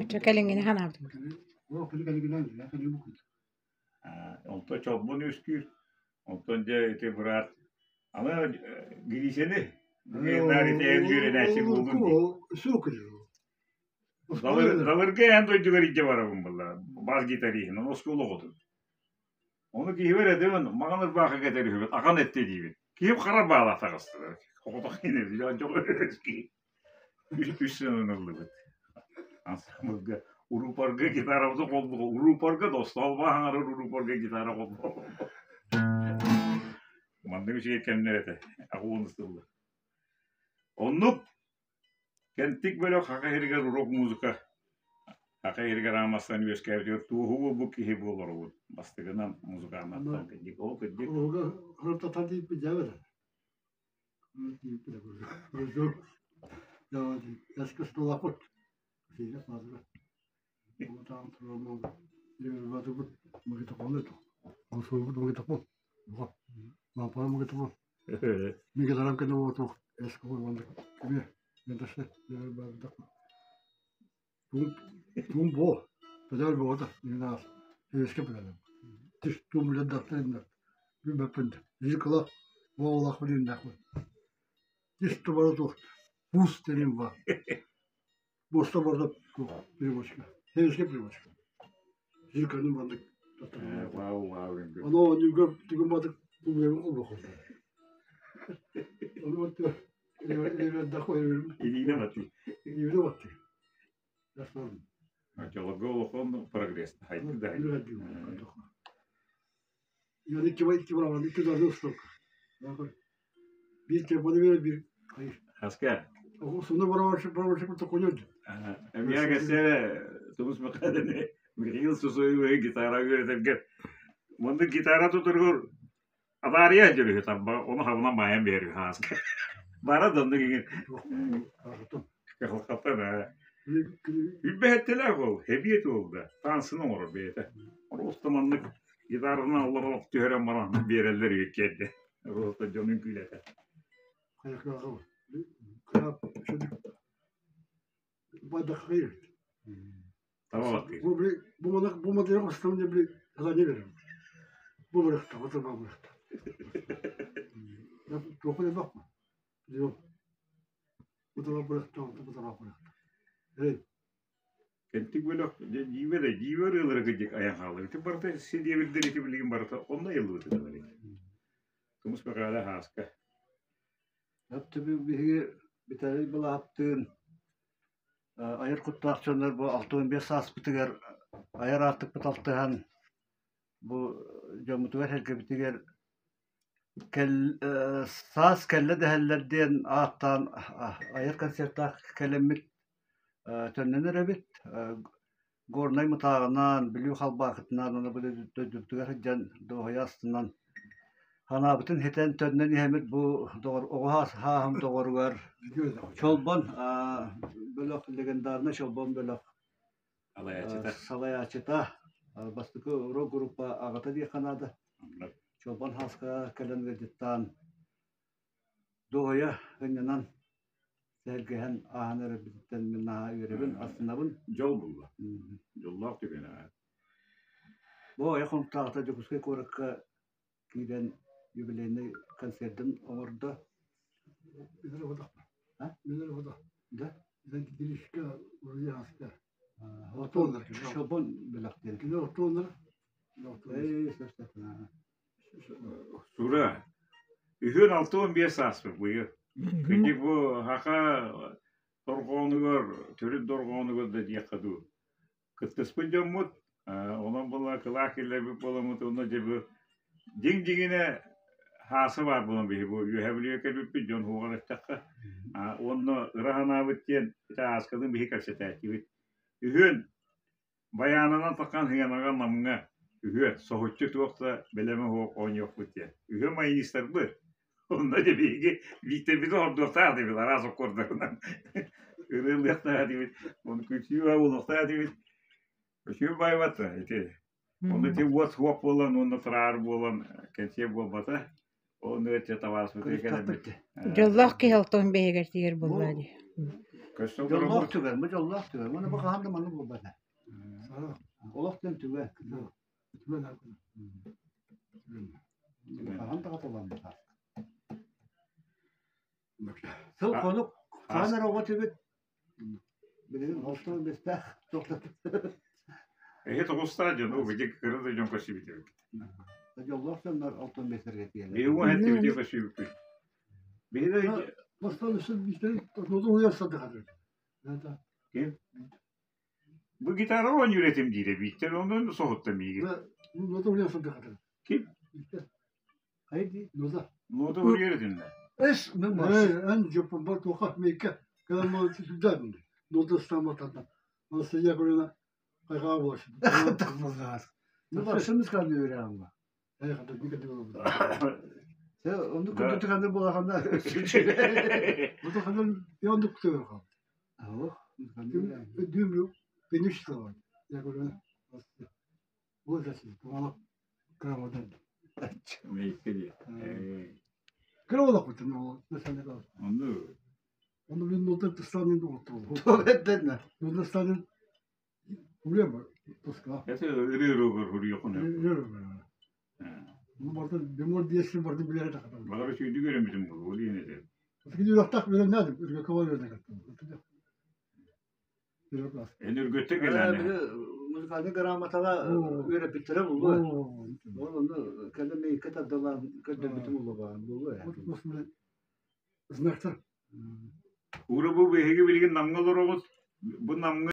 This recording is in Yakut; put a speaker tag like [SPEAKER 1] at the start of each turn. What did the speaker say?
[SPEAKER 1] Оччо кэлиҥҥини санаабытым.
[SPEAKER 2] Онто чолбон үөскүүр. Онтон дьэ ити быраат аны Гришэни наар ити үөрэнээччи буоллун дии. Далырга эн дойдугар илдьэ барабын буолла. Бас гитариһын, ону оскуола оҕотун. Ону киһибэр этэбин, маҥан ырбаахы кэтэр үһүбүт, ахан эттэ диибин. Киһим хара баала таҕыстылар. Оҕотох киһи киһи. Үс сылын ыллыбыт. Ансамблга урупорга гитарабытын холбуга урупорга да остуолба хаҥарар урупорга гитара холбоо. Маннык үчүгэй кэмнэр этэ. Аҕуон ыстыллар. Оннук Кэнтик бөлөх Саха сиригэр рок-музыка Саха сиригэр аан бастаан үөскээбитигэр туоһу буолбут киһи буолар Бастакынан музыканнартан кырдьык, ол кырдьык.
[SPEAKER 3] Буоста барда перевозка. Сэбиэскэй перевозка. Зирканы маннык Ону оонньуурга түгэн батык умуйабын холбоххо. Ону батты
[SPEAKER 2] Илиинэ баттыы.
[SPEAKER 3] Илиинэ баттыы.
[SPEAKER 2] Дьолго улахан прогресс хайдыы да
[SPEAKER 3] Yani икки икки браваны икки дарды усток. Биир телефону берер биир
[SPEAKER 2] Хаска.
[SPEAKER 3] Сонно барабаршы барабаршы курта конёрду.
[SPEAKER 2] Эмиэ кэсэ Тумус Михайловны Михаил Сусоевы гитара үөрэтэргэр маннык гитара тутургур абаарыйа дьөрүһү тарба ону хабынан баайан биэрүү хааска. Бара да оннук иҥин кахалхаттан аа. Билбэһэттэлээх ол, эбиэт ол да, таансыны оҥорор бэйэтэ. Просто маннык гитаранан олорон түһэрэн баран биэрэллэр үһү Просто дьон үҥкүүлэтэ. Кэнтик бөлөх дьиибэ да дьиибэ ырыалара кырдьык айан хаалла. Ити барыта сириэбирдэр ити билигин барыта онно айыллыбыт ырыалар. Тумус Мэхээлэ Һааска.
[SPEAKER 4] Өптөбү биһиги Виталий Балаһаптыын айар куттаах дьоннор бу 65 сааспытыгар айар аартыкпыт алтыһан бу дьоммутугар-сэргэбитигэр Кэл саас кэллэ дэһэллэр диэн ааттаан айар концертаах кэлэммит төннөн эрэбит. Горнай Мытааҕынан, Бүлүү Халбаакытынан уонна бу дойдубутугар сылдьан дуоһуйа астынан санаабытын ситэн төннөн иһэммит бу доҕор оҕо сааһым доҕоругар Чолбон бөлөх легендарный Чолбон бөлөх
[SPEAKER 2] Салайааччыта.
[SPEAKER 4] Салайааччыта бастакы рок-группа аҕата диэххэ наада. Чолбон Һааска кэлэн ыалдьыттаан дуоһуйа ынньанан сэһэргэһэн ааһан эрэрбититтэн мин наһаа үөрэбин, астынабын.
[SPEAKER 2] Дьол булла. Дьоллоох түгэн аа.
[SPEAKER 4] Бу айах хонуктааҕыта Дьокуускай куоракка киирэн юбилейнай концердын оҥордо. Да? Чолбон бөлөх диэн.
[SPEAKER 2] Сура, үһүөн 65 сааспыт быйыл. Кырдьык бу саха дорҕоонугар, төрүт дорҕоонугар да диэххэ дуу. Кыттыспыт дьоммут, онон була кылаах киллэрбит буоламмыт уонна дьэ бу дьиҥ дьиҥинэ хааса баар буолан биһи бу Үөһээ Бүлүүгэ кэлбиппит дьон уһуоҕар эттэххэ уонна ыра санаабыт диэн ити ааскалыын биһи кэпсэтээччибит. Үһүөн Байаанынан таххан Хыанаҕа Намҥа үһүө соһуччу туох да бэлэмэ суох оонньуохпут диэн. Үһүө майнистарбыт. Онно дьэ биһиги Бииктэрбитин ордуохтаах диибит араас оккуордарынан ырыалыахтаах диибит, ону күлсүү буолуохтаах диибит. Үчүгэй баайбата ити. Онно ити уот суох буолан уонна траар буолан кэнсиэр буолбата. Ол нөтче табаарыспыт кэлэммит.
[SPEAKER 1] Дьоллоох киһи олтон бэйэгэр тиийэр буоллаа дии.
[SPEAKER 2] Көстөн
[SPEAKER 4] Дьоллоох түгэн, бу дьоллоох түгэн. Уонна бу хаһан да маннык буолбата. Олох диэн түгэн. Хаһан да хатыламмата. Сыл хонук хаан эрэ оҕо түбүт. Билигин холтон бэстээх
[SPEAKER 2] Эһи тоҕустаах дьон, ол бити кыра да дьон көрсүбүт эбит.
[SPEAKER 4] Дьоллоох дьоннор алтан бэстэргэ тиийэллэр.
[SPEAKER 2] Биһиги уон сэттэ көрсүбүппүт. Биһиги
[SPEAKER 3] Бастан үсүн бииртэн ноту уйар садыхатыр.
[SPEAKER 2] Ким? Бу гитара оонньуур этим диирэ Бииктэр онон соһутта миигин.
[SPEAKER 3] Ноту уйар садыхатыр.
[SPEAKER 2] Ким?
[SPEAKER 4] Хайди?
[SPEAKER 3] Нота.
[SPEAKER 2] Нота уйар этим да.
[SPEAKER 4] Эс мен
[SPEAKER 3] Эн жоппар туха мейке. Когда мы сюда нота стаматата. Астая көрүнэ хайгаа болашын.
[SPEAKER 4] Ну вообще скажу реально.
[SPEAKER 3] Эй хата никогда не было.
[SPEAKER 4] Онду күндү ханды булаганда.
[SPEAKER 3] Бу хандан янды күтөр хал. Дүмрү бениш салай. Я говорю, вот здесь, помало крамадан.
[SPEAKER 2] Мейке дии.
[SPEAKER 3] Крамада кутун ол, mesela кал.
[SPEAKER 2] Онду
[SPEAKER 3] Onu bir nota tıstanın oldu.
[SPEAKER 4] Тугеттен.
[SPEAKER 3] Nota tıstanın проблема тоска.
[SPEAKER 2] Это ыры-ыры хуруйохуна.
[SPEAKER 3] Bu barda бемор диесин барда билere takatım.
[SPEAKER 2] Балар сүйді көрөмүтүм бу, ол иен этэ.
[SPEAKER 3] Отки юрактак берем нәдим, үргө кабар бердик аттым. Жүрөк ас.
[SPEAKER 2] Эн үргөттө келәне.
[SPEAKER 4] Музыкальный грамотага үйрәпиттере булду. Ол оны кәлеме ике тадалар көдөрбүтүм булду булду.
[SPEAKER 3] Знактар.
[SPEAKER 2] Ура бу биһиги билигин намҥа олоробут. Бу намҥа